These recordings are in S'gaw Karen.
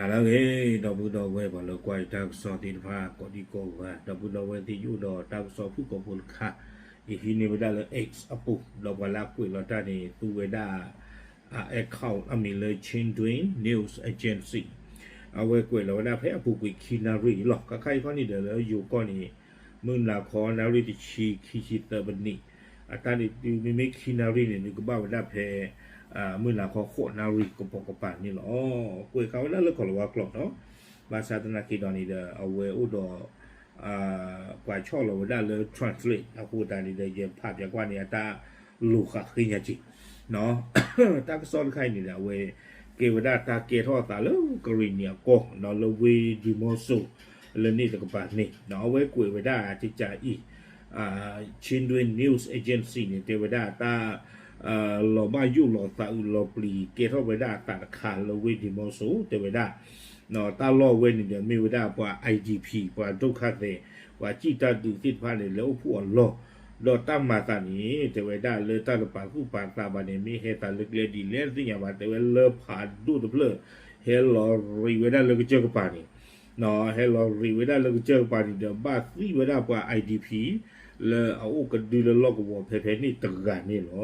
ဟါလၢအဂ့ၤ ဒီပုၢ်ဒီဝဲၢ်ပှၤလၢကွၢ်ယတၢ်ကစီၣ်သ့ၣ်တဖၣ် ကိးဒံကိးဂၤ ဒီပုၢ်ဒီဝဲၢ်သ့ၣ်ယအိၣ်ဒီးတၢ်ကစီၣ်ဖုၣ်ကိာ်ဖိတခါ ယဟံးန့ၢ်ဝဲဒၣ်လၢ X အပူၤ ဒီးပှၤလၢအကွဲးလီၤတၢ်န့ၣ် သူဝဲဒၣ် account အမံၤလၢ Chindwin News Agency အဝဲကွဲးလီၤဝဲဒၣ်ဖဲအပူၤကွံာ်ခံနၣ်ရံၣ်အလီၢ် ခါခါအံၤခီန့ၣ်ဒီးလၢယိၤကီၢ်န့ၣ် မုၢ်နၤခီနၣ်ရံၣ်တဆံ ခံဆံသၢမံးနံး အတၢ်န့ၣ်တုၤမ့မ့ၢ်ခံနၣ်ရံၣ်န့ၣ် ဒုးကဘၣ်ဝဲဒၣ်ဖဲ မုၢ်နၤခီဃိးနၣ်ရံၣ်ကပိာ်ကပၤန့ၣ်လီၤ. ကွဲးဃာ်ဝဲဒၣ်လၢကီၢ်လၤဝါကျိာ်နီၤ ဘၣ်ဆၣ်သနာ်က့ဒီးန့ၣ်ဒီး အဝဲအိၣ်ဒီး ပှၤဆီၣ်လီၤဝဲဒၣ်လၢ translate အဃိသတးန့ၣ်ဒီး ယဖးပၠးကွၢ်န့ၣ် အတၢ်လိၤဃာ်ဃ့ညါက့ၤ တၢ်ကစီၣ်တခါအံၤန့ၣ်ဒီး အဝဲကဲဝဲဒၣ်တၢ်ကဲထီၣ်အသးလၢကရံၣ်နံၣ်အကီၢ် လၢဝ့ၢ်ဒံၤမီစိၤ လၢန့ၣ်တကပၤန့ၣ် အဝဲကွဲးဝဲဒၣ်ကကးအံၤ Chindwin News Agency န့ၣ် တဲဝဲဒၣ်တၢ် လီၤဘၣ်ယိၣ်လီၤသးအုးလီၤပျံၤ ကဲထီၣ်ဝဲဒၣ်အသးတခါလၢဝ့ၢ်ဒံၤမီစိၤ တဲဝဲဒၣ် တၢ်လီၢ်ဝဲန့ၣ်ဒီးမ့ၢ်ဝဲဒၣ်ပှၤ IDP ပှၤဒုက္ခသည် ပှၤစံၣ်တၢ်ဒုးသ့ၣ်တဖၣ်န့ၣ် လဲၤအိၣ်ဖှိၣ်အလီၢ် ဒီးတၢ်မၤသးန့ၣ် တဲဝဲဒၣ်လၢတၢ်တပာ်သူၣ်ပာ်သးဘၣ်န့ၣ် မ့ၢ်ဟဲသးလၢကျဲဒ်လဲၣ်တသ့ၣ်ညါဘၣ် တဲဝဲလၢဖးဒိၣ်တဖျၢၣ် ဟဲလီၤရံးဝဲဒၣ်လၢကစၢၢ်ကပၤန့ၣ် ဟဲလီၤရံးဝဲဒၣ်လၢကစၢၢ်ကပၤန့ၣ်ဒီး ဘၣ်သံဝဲဒၣ်ပှၤ IDP လၢအအိၣ်ကဒုလၢလီၢ်ကဝီၤဖဲဖဲန့ၣ်တဂၤန့ၣ်လီၤ.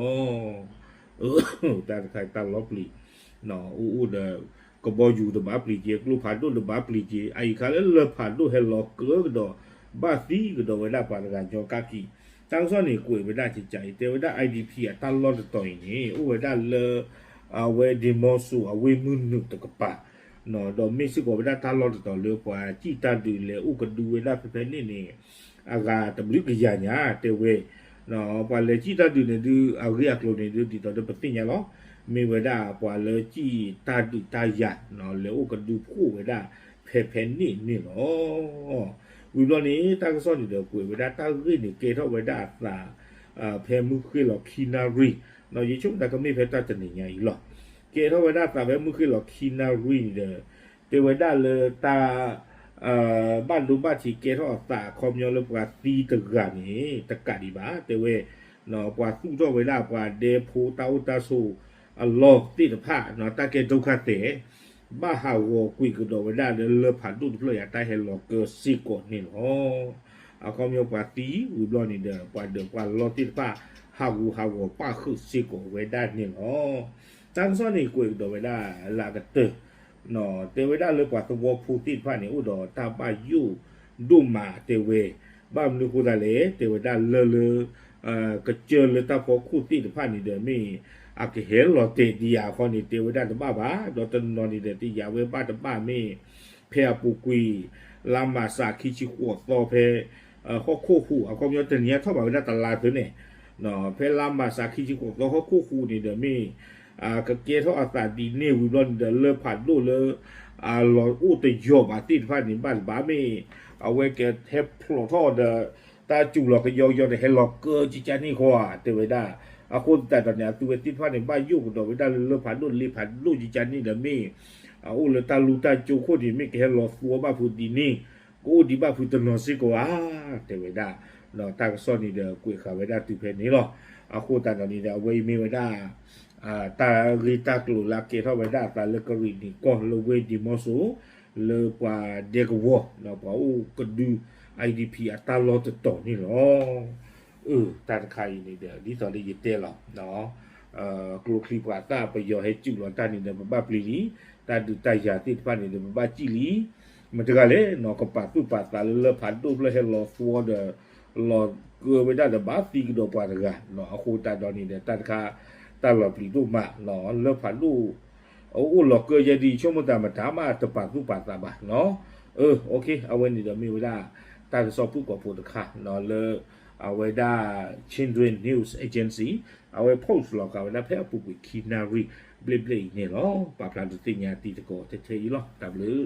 တၢ်တခါတၢ်လီၤပျံၤ အိၣ်အိၣ်ဒီး ကဘီယူၤတဘၣ်ပျံၤက့ၤ ကျိဖးဒိၣ်တဘၣ်ပျံၤက့ၤ အအံၤခါလၢလၢဖးဒိၣ်ဟဲလီၤကၢကဒီး ဘၣ်သံကဒီးဝဲဒၣ်ပှၤတဂၤညီကါခံ တၢ်ကစီၣ်န့ၣ်ကွဲးဝဲဒၣ်ကကးအံၤ တဲဝဲဒၣ် IDP အတၢ်လီၢ်တတီၤအံၤန့ၣ် အိၣ်ဝဲဒၣ်လၢ အဝဲဒံၤမီစိၤအဝ့ၢ်မုၢ်နုာ်တကပၤ ဒီးမ့ၢ်စ့ၢ်ကီးဝဲဒၣ်တၢ်လီၢ်တတီၤလၢပှၤစံၣ်တၢ်ဒုးလဲၤအိၣ်ကဒုဝဲဒၣ်ဖဲဖဲန့ၣ်န့ၣ် အဂၤတဘျုးကယၤညါ တဲဝဲ ပှၤလဲၤစံၣ်တၢ်ဒုးန့ၣ်ဒုး အဂ့ၢ်အကျိၤန့ၣ်ဒုး ဒ်သိးဒီးပသ့ၣ်ညါလီၤ. မ့ၢ်ဝဲဒၣ်ပှၤလၢစံၣ်တၢ်ဒုးတၢ်ယၤ လဲၤအိၣ်ကဒုဖှိၣ်ဝဲဒၣ် ဖဲဖဲန့ၣ်န့ၣ်လီၤ. ဝံၤဘျီန့ၣ် တၢ်ကစီၣ်န့ၣ်ဒီးကွဲးဝဲဒၣ်တၢ်ဂ့ၢ်န့ၣ် ကဲထီၣ်ဝဲဒၣ်အသး ဖဲမုၢ်ဃ့ၢ်လီၤခံနၣ်ရံၣ် ယဆိကမိၣ်တၢ်ကမ့ၢ်ဖဲတၢ်တနံၤညါအံၤလီၤ. ကဲထီၣ်ဝဲဒၣ်အသးဖဲမုၢ်ဃ့ၢ်လီၤခံနၣ်ရံၣ်န့ၣ်ဒီး တဲဝဲဒၣ်လၢတၢ် ဘၣ်ဒိဘၣ်ထံးကဲထီၣ်အသးအခီပညီလၢပှၤသံတဂၤန့ၣ် တကးဒံးဘၣ် တဲဝဲ ပှၤသူၣ်ထီၣ်ဝဲဒၣ်ပှၤဒဲဖိတၢ်အိၣ်တၢ်ဆိးအလီၢ်သ့ၣ်တဖၣ် တၢ်ကဲဒုက္ခသည် ဘၣ်ဟးဂီၤကွံာ်ကဒီးဝဲဒၣ်လၢလၢဖးဒိၣ်တဖျၢၣ်အံၤ တၢ်ဟဲလီၤကၢစ့ၢ်ကီးန့ၣ်လီၤ. အခီပညီပှၤသံဝံၤဘျီန့ၣ်ဒီး ပှၤဒၢးပှၤလီၢ်သ့ၣ်တဖၣ် ဟးဂူာ်ဟးဂီၤပၣ်ဃုာ်စ့ၢ်ကီးဝဲဒၣ်န့ၣ်လီၤ. တၢ်ကစီၣ်န့ၣ်ကွဲးကဒီးဝဲဒၣ်လၢအကတၢၢ် တဲဝဲဒၣ်လၢပှၤသဝီဖိသ့ၣ်တဖၣ်န့ၣ် အိၣ်ဒီးတၢ်ဘၣ်ယိၣ်ဒိၣ်မးတဲဝဲ, ဘၣ်မနုၤအဃိသတးလဲၣ် တဲဝဲဒၣ်လၢလၢ ကစၢၢ်လၢတၢ်ဖီခိၣ်သ့ၣ်တဖၣ်န့ၣ်ဒီးမ့ၢ် အကဟဲလီၤတဲာ်ဒံးယၤအဃိန့ၣ် တဲဝဲဒၣ်တဘၣ်ဘၣ်, ဒီးတနီၤန့ၣ်ဒီးတယာ်ဝဲဘၣ်တဘၣ်မ့ၢ် ဖဲအပူၤကွံာ် လါမၢ်ၡးခံဆံဃိးသီဖဲ ဟီၣ်ခိၣ်ဟူး အခီပညီတနံၤညါထီၣ်ဘးဝဲဒၣ်တလါသၢန့ၣ် ဖဲလါမၢ်ၡးခံဆံဃိးသီဟီၣ်ခိၣ်ဟူးန့ၣ်ဒီးမ့ၢ် ကကဲထီၣ်အသးဒ်န့ၣ်ဝံၤဘျီန့ၣ်ဒီး လၢဖးဒိၣ်လၢ အလီၤအိၣ်တယီၤဘၣ်သ့ၣ်တဖၣ်န့ၣ် ဘၣ်တဘၣ်မ့ၢ် အဝဲကဟဲဖျိးထီၣ်ဒီး တၢ်စူၤလီၤကယီကယီဒီးဟဲလီၤကၢကကန့ၣ်ဃီ တဲဝဲဒၣ်. အဃိသတးဒီးန့ၣ် အသုဝဲသ့ၣ်တဖၣ်န့ၣ် ဘၣ်ယိၣ်ကဒီးဝဲဒၣ်လၢလၢဖးဒိၣ်လ့ဖးဒိၣ်ကကန့ၣ်ဒီးမ့ၢ် အအိၣ်လၢတၢ်လူၢ်တၢ်ကၠိခိၣ်န့ၣ် မ့ၢ်ကဟဲလီၤသီဘၣ်ဖုးဒ်န့ၣ် ကအိၣ်ဒံးဘၣ်ဖုးတနီၤစ့ၢ်ကီးဧါ တဲဝဲဒၣ်. တၢ်ကစီၣ်န့ၣ်ဒီးကွဲးဃာ်ဝဲဒၣ်တုၤဖဲန့ၣ်လီၤ. အဃိသတးဒီးန့ၣ်ဒီး အဝဲအံၤမ့ၢ်ဝဲဒၣ် တၢ်ဂ့ၢ်တၢ်ကျိၤလၢအကဲထီၣ်ဝဲဒၣ်အသးလၢကရံၣ်နံၣ်ကီၢ်လၢဝ့ၢ်ဒံၤမီစိၤ လၢပှၤဒဲကဝီၤ ပှၤအိၣ်ကဒု IDP အတၢ်လီၢ်တတီၤန့ၣ်လီၤ. အၢ တၢ်တခါအံၤန့ၣ်ဒီး ဒ်သိးလၢယတဲလီၤ ကျိချံပှၤသၣ်ပယီၤဟဲစူၤလီၤတၢ်န့ၣ်ဒီး ပဘၣ်ပျံၤလံ, တၢ်ဒုးတၢ်ယၤသ့ၣ်တဖၣ်န့ၣ်ဒီး ပဘၣ်စံၣ်လံ. မတၤတဂၤလဲၣ် ကပာ်သူၣ်ပာ်သးလၢလၢဖးဒိၣ်ဖျၢၣ်ဟဲလီၤသီဒီး လီၤကၢဝဲဒၣ်ဒီးဘၣ်သံကဒီးပှၤတဂၤ အဃိသတးဒီးန့ၣ်ဒီး တၢ်တခါ တၢ်လီၤပျံၤဒိၣ်မး လၢဖးဒိၣ် အအိၣ်လီၤကၢယဲဒ်ဆိကမိၣ်တၢ်မတၤမးတပာ်သူၣ်ပာ်သးဘၣ် အဝဲန့ၣ်ဒီးမ့ၢ်ဝဲဒၣ် တၢ်ကစီၣ်ဖုၣ်ကိာ်ဖိတခါ လၢ အဝဲဒၣ် Chindwin News Agency အဝဲ post လီၤဃာ်ဝဲဒၣ်ဖဲအပူၤကွံာ်ခံနၣ်ရံၣ်ဘျ့ၣ်ဘျ့ၣ်အံၤန့ၣ်လီၤ. ပာ်ဖျါဒုးသ့ၣ်ညါတံၤသကိးထဲထဲအံၤလီၤ. တၢ်ဘျုး